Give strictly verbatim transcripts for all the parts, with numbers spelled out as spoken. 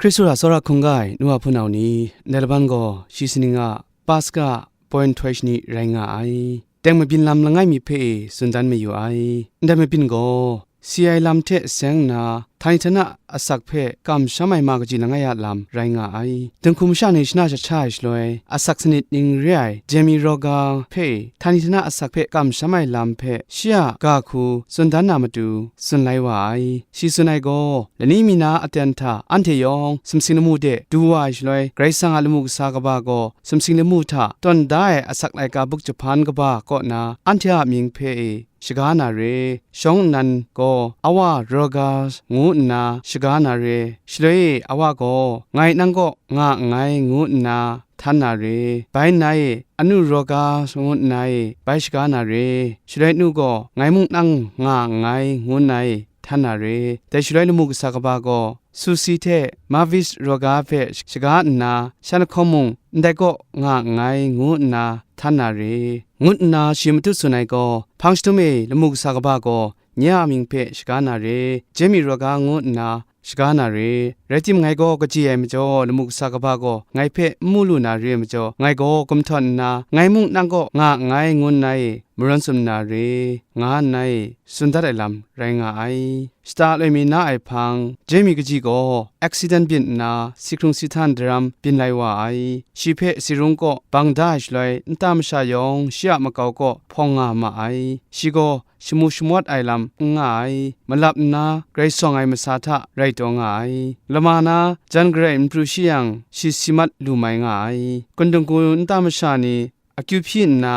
Hkristu hta tsawra hkungga ai nu wa hpunau ni, ndai laban gaw shi sining a Paska boin htoi shani rai nga ai. Teng mabyin lam langai mi hpe e tsun dan mayu ai. Ndai mabyin gaw, si ai lam hte seng nna, htani htana asak hpe kamsham ai ma kaji langai a lam rai nga ai. Dinghku masha ni shana shat sha ai shaloi, asak sanit ning re ai Jamie Roger hpe htani htana asak hpe kamsham ai lam hpe shi a ga hku tsun dan na matu, tsun lai wa ai. Shi tsun ai gaw, lani mi na aten hta anhte yawng sumsing lamu de du wa ai shaloi, Karai Kasang a lamu kasa kaba gaw sumsing lamu hta tawn da ai asak laika buk jahpan kaba kaw na anhte a mying hpe e shaga na re. Shawng nnan gaw, Awa Roger ngu nna shaga na re. Shaloi e awa gaw, Ngai nang kaw nga nngai, ngu nna htan na re. Bai nna e, Anu Roger ngu nna e bai shaga na re. Shaloi nu gaw, Ngai mung nang nga nngai, ngu nna e htan na re. Dai shaloi lamu kasa kaba gaw, Susie hte Mavis Roger hpe shaga nna, shan lahkawng mung ndai kaw nga nngai, ngu nna htan na re, ngu nna shi matut tsun ai gaw, hpang jahtum e lamu kasa kaba gaw nye a mying hpe shaga na re, Jamie Roger ngu nna shaga na re. Rai timung, ngai gaw kaji ai majaw, lamu kasa kaba gaw ngai hpe n mu lu na re ai majaw, ngai gaw gumhtawn nna, ngai mung nang kaw nga nngai, ngu nna e marawn tsun na re, nga nna e tsun dat ai lam rai nga ai. Shata loi mi na ai hpang, Jamie kaji gaw accident byin nna, si hkrung si htan daram byin lai wa ai. Shi hpe si rung kaw bang da ai shaloi, nta masha yawng shi a makau kaw hpawng nga ma ai. Shi gaw shamu shamawt ai lam n nga ai. Malap nna grai sawng ai masa hta rai taw nga ai. Lama na jan garai n pru shi yang, shi si mat lu mai nga ai. Kundung ku nta masha ni akyu hpyi nna,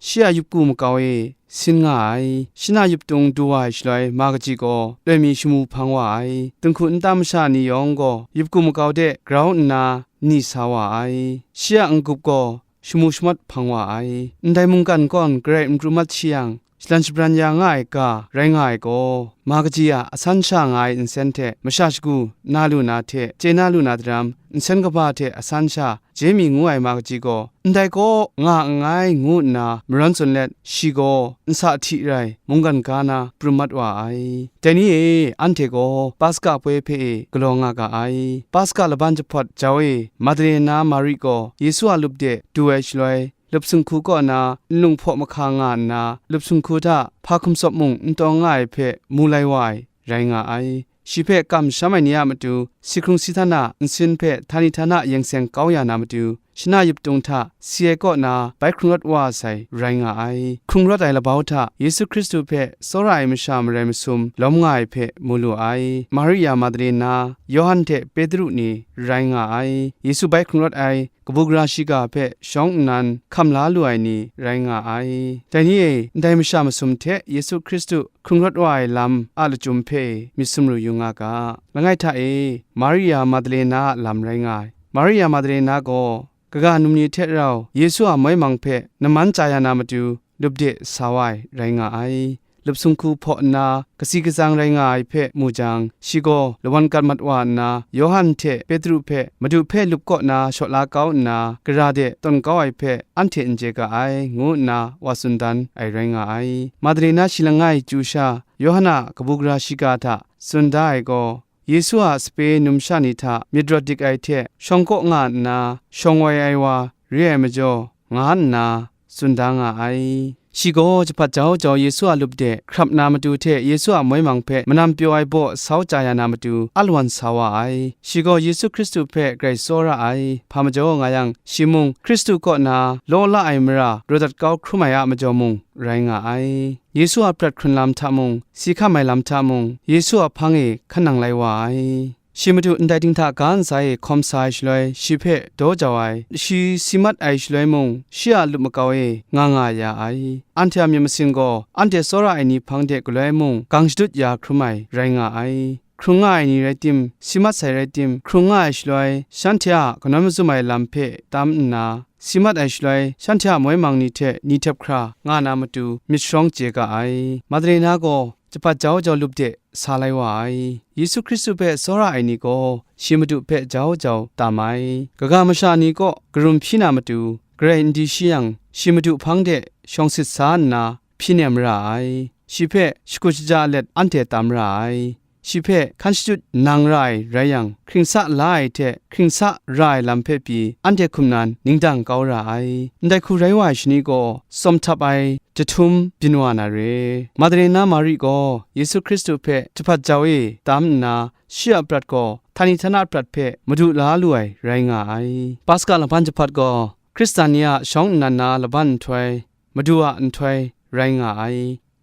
shi a yupku makau e sin nga ai. Shana yuptung du wa ai shaloi, ma kaji gaw loi mi shamu hpang wa ai. Dinghku nta masha ni yawng gaw yupku makau de grau nna ni sa wa ai. Shi a n-gup gaw shamu shamawt hpang wa ai. Ndai mungkan kaw garai n pru mat shi yang, shalan shabran ya nga ai ga rai nga ai gaw, ma kaji a asan sha nga ai nsen hte masha shagu na lu na hte chye na lu na daram, nsen kaba hte asan sha Jamie ngu ai ma kaji gaw, ndai kaw nga nngai, ngu nna marawn tsun let, shi gaw nsa hti rai mungkan ga na pru mat wa ai. Dai ni e, anhte gaw Paska poi hpe e galaw nga ga ai. Paska laban jahpawt jau e, Madalena Mari gaw Yesu a lup de du ai shaloi, lup sunghku kaw na nlung hpaw mahka nga nna, lup sunghku hta hpa hkum tsawp mung n tawng nga ai hpe mu lai wa ai rai nga ai. Shi hpe kamsham ai ni a matu, si hkrung si htan a nsin hpe htani htana yeng seng kau ya na matu, shana yuptung hta si ai kaw na bai hkrung rawt wa sai rai nga ai. Hkrung rawt ai labau hta Yesu Hkristu hpe tsawra ai masha marai masum lawm nga ai hpe mu lu ai. Maria Madalena, Yawhan hte Petru ni rai nga ai. Yesu bai hkrung rawt ai kabu gara shiga hpe shawng nnan hkam la lu ai ni rai nga ai. Dai ni e, ndai masha masum hte Yesu Hkristu hkrung rawt wa ai lam a lachyum hpe myit sumru yu nga ga. Langai hta e, Maria Madalena a lam rai nga ai. Maria Madalena gaw kaga num ni hte rau Yesu a moi mang hpe naman chya ya na matu lup de sa wa ai rai nga ai. Lup sunghku hpaw nna kasi katsang rai nga ai hpe mu jang, shi gaw lawan gat mat wa nna, Yawhan hte Petru hpe Madu hpe lup kaw na shaw la kau nna, gara de tawn kau ai hpe anhte n chye ga ai, ngu nna wa tsun dan ai rai nga ai. Madalena shi langai chyu sha, Yawhan a kabu gara shiga hta tsun da ai gaw, Yesu a sape numsha ni hta myit rawt dik ai hte shawng kaw nga nna, shawng wai ai wa re ai majaw, nga nna tsun da nga ai. Shi gaw jahpat jau jau Yesu a lup de hkrap na matu hte Yesu a moi mang hpe manam pyaw ai baw sau chya ya na matu alawan sa wa ai. Shi gaw Yesu Hkristu hpe grai tsawra ai, hpa majaw nga yang, shi mung Hkristu kaw na law la ai mara raw dat kau hkrum ai a majaw mung rai nga ai. Yesu a prat hkrun lam hta mung, si hkam ai lam hta mung, Yesu a hpang e hkan nang lai wa ai. Shi Madu ndai dinghta ga ntsa e hkawm sa ai shaloi, shi hpe daw jau ai, shi si mat ai shaloi mung, shi a lup makau e nga nga ya ai. Anhte a myit masin gaw, anhte tsawra ai ni hpang de galoi mung, gang shadut ya hkrum ai rai nga ai. Hkrung nga ai ni rai tim, si mat sai rai tim, hkrung nga ai shaloi, shanhte a kanawn mazum ai lam hpe tam nna, si mat ai shaloi, shanhte a moi mang ni hte ni htep hkra nga na matu myit sharawng chye ga ai. Madalena gaw jahpat jau jau lup de sa lai wa ai. Yesu Hkristu hpe tsawra ai ni gaw, shi Madu hpe jau jau tam ai. Kaga masha ni kaw karum hpyi na matu, garai n di shi yang, shi Madu hpang de shawng sit sa nna, hpyi nem ra ai. Shi hpe shakut shaja let anhte tam ra ai. shi hpe hkan shachyut nang ra ai rai yang, hkringsa la ai hte hkringsa ra ai lam hpe pyi anhte hkum nan ning dang kau ra ai. Ndai hku rai wa ai shani gaw tsawm htap ai jahtum byin wa na re. Madalena Mari gaw Yesu Hkristu hpe jahpat jau e tam nna, shi a prat gaw htani htana prat hpe madu la lu ai rai nga ai. Paska laban jahpat gaw Hkristan ni a shawng nnan na laban nhtoi, Madu a nhtoi rai nga ai.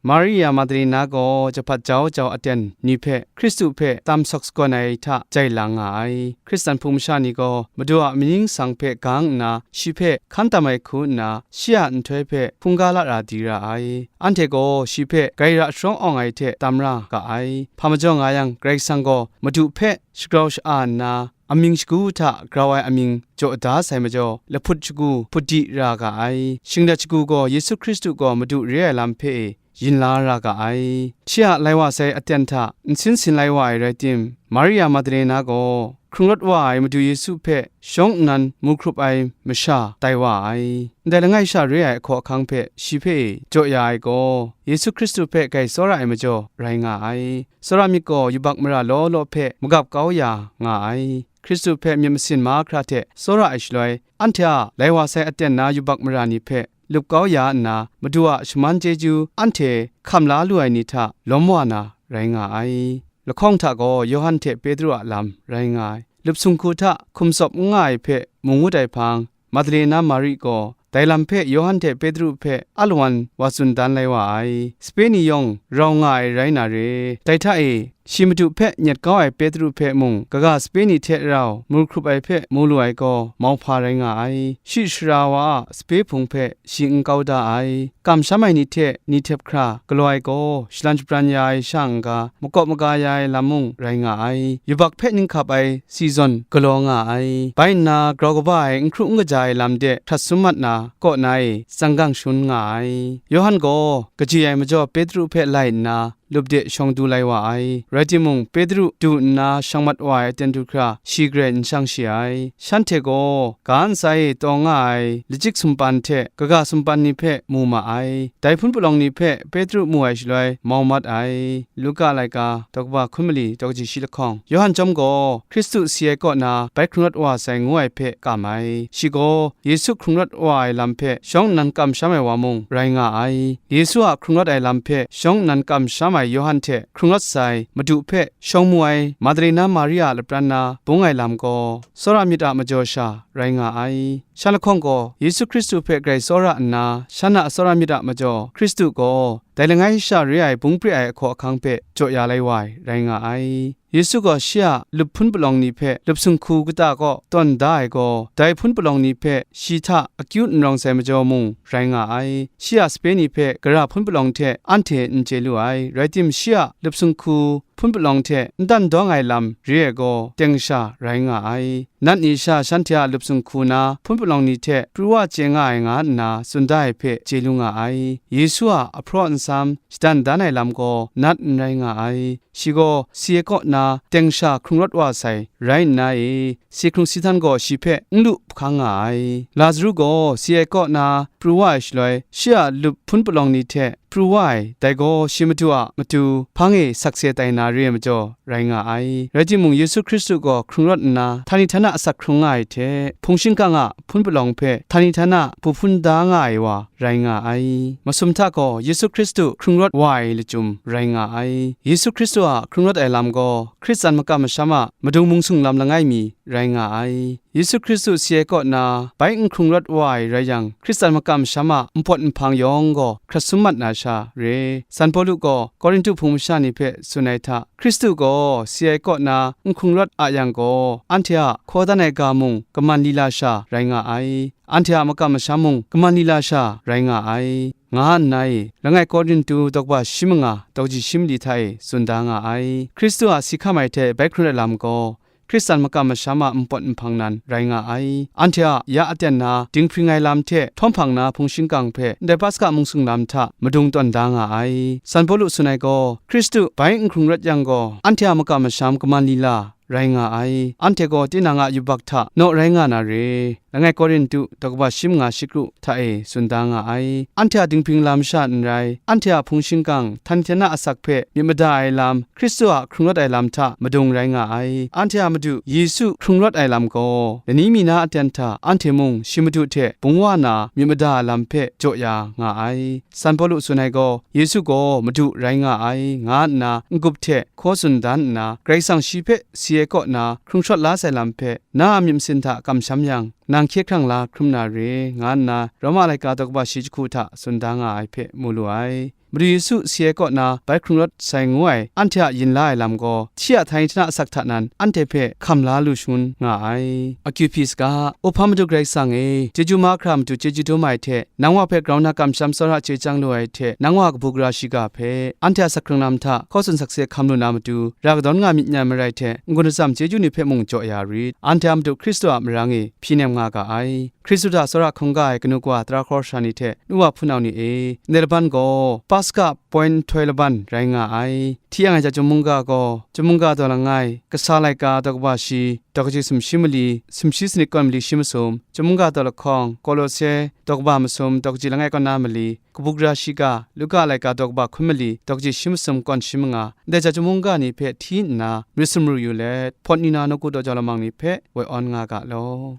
Maria Madalena gaw jahpat jau jau aten ni hpe Hkristu hpe tam sawk sagawn ai hta jai lang nga ai. Hkristan hpung masha ni gaw Madu a amying sang hpe gang nna, shi hpe hkan tam ai hku nna, shi a nhtoi hpe hkungga lara di ra ai. Anhte gaw shi hpe grai ra sharawng awng ai hte tam ra ga ai. Hpa majaw nga yang, Karai Kasang gaw Madu hpe shagrau sha-a nna, amying shagu hta grau ai amying jaw da sai majaw, lahput shagu hput di ra ga ai. Shinglet shagu gaw Yesu Hkristu gaw Madu re ai lam hpe e yin la ra ga ai. Shi a lai wa sai aten hta nsin sin lai wa ai rai tim, Maria Madalena gaw hkrung rawt wa ai Madu Yesu hpe shawng nnan mu hkrup ai masha tai wa ai. Ndai langai sha re ai ahkaw ahkang hpe shi hpe e jaw ya ai gaw, Yesu Hkristu hpe grai tsawra ai majaw rai nga ai. Tsawra myit gaw yubak mara law law hpe magap kau ya nga ai. Hkristu hpe myit masin mahkra hte tsawra ai shaloi, anhte a lai wa sai aten na yubak mara ni hpe lup kau ya nna, Madu a shaman chyeju anhte hkam la lu ai ni hta lawm wa na rai nga ai. Lahkawng hta gaw Yawhan hte Petru a lam rai nga ai. Lup sung hku hta hkum tsawp n nga ai hpe mu ngut ai hpang, Madalena Mari gaw dai lam hpe Yawhan hte Petru hpe alawan wa tsun dan lai wa ai. Sape ni yawng rau nga ai rai na re. Dai hta e, shi Madu hpe nyet kau ai Petru hpe mung, kaga sape ni hte rau mu hkrup ai hpe mu lu ai gaw mauhpa rai nga ai. Shi sara wa a sape hpung hpe shi n kau da ai. Kamsham ai ni hte ni htep hkra galaw ai gaw, shalan shabran ya ai sha n-ga, makawp maga ya ai lam mung rai nga ai. Yubak hpe ning hkap ai si zawn galaw nga ai. Bai nna, grau kaba ai n hkru n kaja ai lam de hkrat sum mat na kaw na e tsang gang shangun nga ai. Yawhan gaw kaji ai majaw Petru hpe lai nna, lup de shawng du lai wa ai. Rai timung, Petru du nna shang mat wa ai aten du hkra, shi garai n shang shi ai. Shanhte gaw ga ntsa e taw nga ai lachyik sumpan hte kaga sumpan ni hpe mu ma ai. Dai hpun palawng ni hpe Petru mu ai shaloi mau mat ai. Luka laika, daw kaba hkun mali, daw kaji shi lahkawng. Yawhan chyawm gaw Hkristu si ai kaw na bai hkrung rawt wa sai ngu ai hpe kam ai. Shi gaw Yesu hkrung rawt wa ai lam hpe shawng nnan kamsham ai wa mung rai nga ai. Yesu a hkrung rawt ai lam hpe shawng nnan kamsham ai Yawhan hte hkrung rawt sai Madu hpe shawng mu ai Madalena Maria lapran na bung ai lam gaw, tsawra myit a majaw sha rai nga ai. Shan lahkawng gaw Yesu Hkristu hpe grai tsawra nna, shan a tsawra myit a majaw Hkristu gaw dai langai sha re ai bung pre ai ahkaw ahkang hpe jaw ya lai wa ai rai nga ai. Yesu gaw shi a lup hpun palawng ni hpe lup sung hku kata kaw tawn da ai gaw, dai hpun palawng ni hpe shi hta akyu n rawng sai majaw mung rai nga ai. Shi a sape ni hpe gara hpun palawng hte anhte n chye lu ai, rai tim, shi a lup sung hku hpun palawng hte n dan dawng ai lam re ai gaw, teng sha rai nga ai. Nat ni sha shanhte a lup sung hku na hpun palawng ni hte pru wa chye nga ai nga nna tsun da ai hpe chye lu nga ai. Yesu a ahpraw nsam shadan dan ai lam gaw nat n rai nga ai. Shi gaw si ai kaw na teng sha hkrung rawt wa sai rai nna e, si hkrung si htan gaw shi hpe n lu hkang nga ai. Lazaru gaw si ai kaw na pru wa ai shaloi, shi a lup hpun palawng ni hte pru wa ai, dai gaw shi Madu a matu hpang e sakse tai na re ai majaw rai nga ai. Rai timung, Yesu Hkristu gaw hkrung rawt nna, htani htana asak hkrung nga ai hte, hpung shingkang a hpun palawng hpe htani htana bu hpun da nga ai wa rai nga ai. Masum hta gaw Yesu Hkristu hkrung rawt wa ai lachyum rai nga ai. Yesu Hkristu a hkrung rawt ai lam gaw, Hkristan makam masham a madung mung sung lam langai mi rai nga ai. Yesu Hkristu si ai kaw na bai n hkrung rawt wa ai rai yang, Hkristan makam masham a npawt nhpang yawng gaw hkrat sum mat na sha re. San Pawlu gaw Korinhtu hpung masha ni hpe tsun ai hta, Hkristu gaw si ai kaw na n hkrung rawt a yang gaw, anhte a hkaw dan ai ga mung kaman lila sha rai nga ai, anhte a makam masham mung kaman lila sha rai nga ai, nga nna e, langai Korinhtu daw kaba shi manga daw kaji shi mali hta e tsun da nga ai. Hkristu a si hkam ai hte bai hkrung ai lam gaw, Hkristan makam masham a npawt nhpang nan rai nga ai. Anhte a ya aten na dinghpring ai lam hte htawm hpang na hpung shingkang hpe ndai Paska mung sung lam hta madung tawn da nga ai. San Pawlu tsun ai gaw, Hkristu bai n hkrung rawt yang gaw, anhte a makam masham kaman lila rai nga ai. Anhte gaw tinang a yubak hta naw rai nga na re. langai Korintu daw kaba shi manga shi kru hta e tsun da nga ai. Anhte a dinghpring lam sha n rai, anhte a hpung shingkang, htan hten a asak hpe myit mada ai lam, Hkristu a hkrung rawt ai lam hta madung rai nga ai. Anhte a Madu Yesu hkrung rawt ai lam gaw, lani mi na aten hta anhte mung shi Madu hte bung wa na myit mada ai lam hpe jaw ya nga ai. San Pawlu tsun ai gaw, Yesu gaw Madu rai nga ai, nga nna n-gup hte hkaw tsun dan nna, Karai Kasang shi hpe si ai kaw na hkrung shawt la sai lam hpe, na a myit masin hta kamsham yang, nang hkye hkrang la hkrum na re, nga nna Roma laika daw kaba shi jahku hta tsun da nga ai hpe mu lu ai. Madu Yesu si ai kaw na bai hkrung rawt sai ngu ai anhte a yin la ai lam gaw, hti a htai htina asak hta nan anhte hpe hkam la lu shangun nga ai. Akyu hpyi saga, O hpa Madu Karai Kasang e, chyeju mahkra matu chyeju dum ai hte, nang wa hpe grau na kamsham tsawra chye chyang lu ai hte, nang wa kabu gara shiga hpe, anhte a asak hkrung lam hta hkaw tsun sakse hkam lu na matu, ra kadawn nga myit n yan marai hte, n-gun atsam chyeju ni hpe mung jaw ya rit. Anhte a Madu Hkristu a marang e hpyi nem nga ga ai. Hkristu hta tsawra hkungga ai kanu kawa tara hkawra sara ni hte, nu wa hpunau ni e, ndai laban gaw Paska pawin nhtoi laban rai nga ai. Hti yang ai chyum mungga gaw, chyum mungga daw langai, Kasa laika daw kaba shi, daw kaji sumshi mali, sumshi sanit kawn mali shi masum, chyum mungga daw lahkawng, Kolose daw kaba masum, daw kaji langai kawn na mali, kabu gara shiga, Luka laika daw kaba hkun mali, daw kaji shi masum kawn shi manga, ndai chyum mungga ni hpe hti nna, myit sumru yu let, hpawt ni na nawku daw jau lamang ni hpe woi awn nga ga law.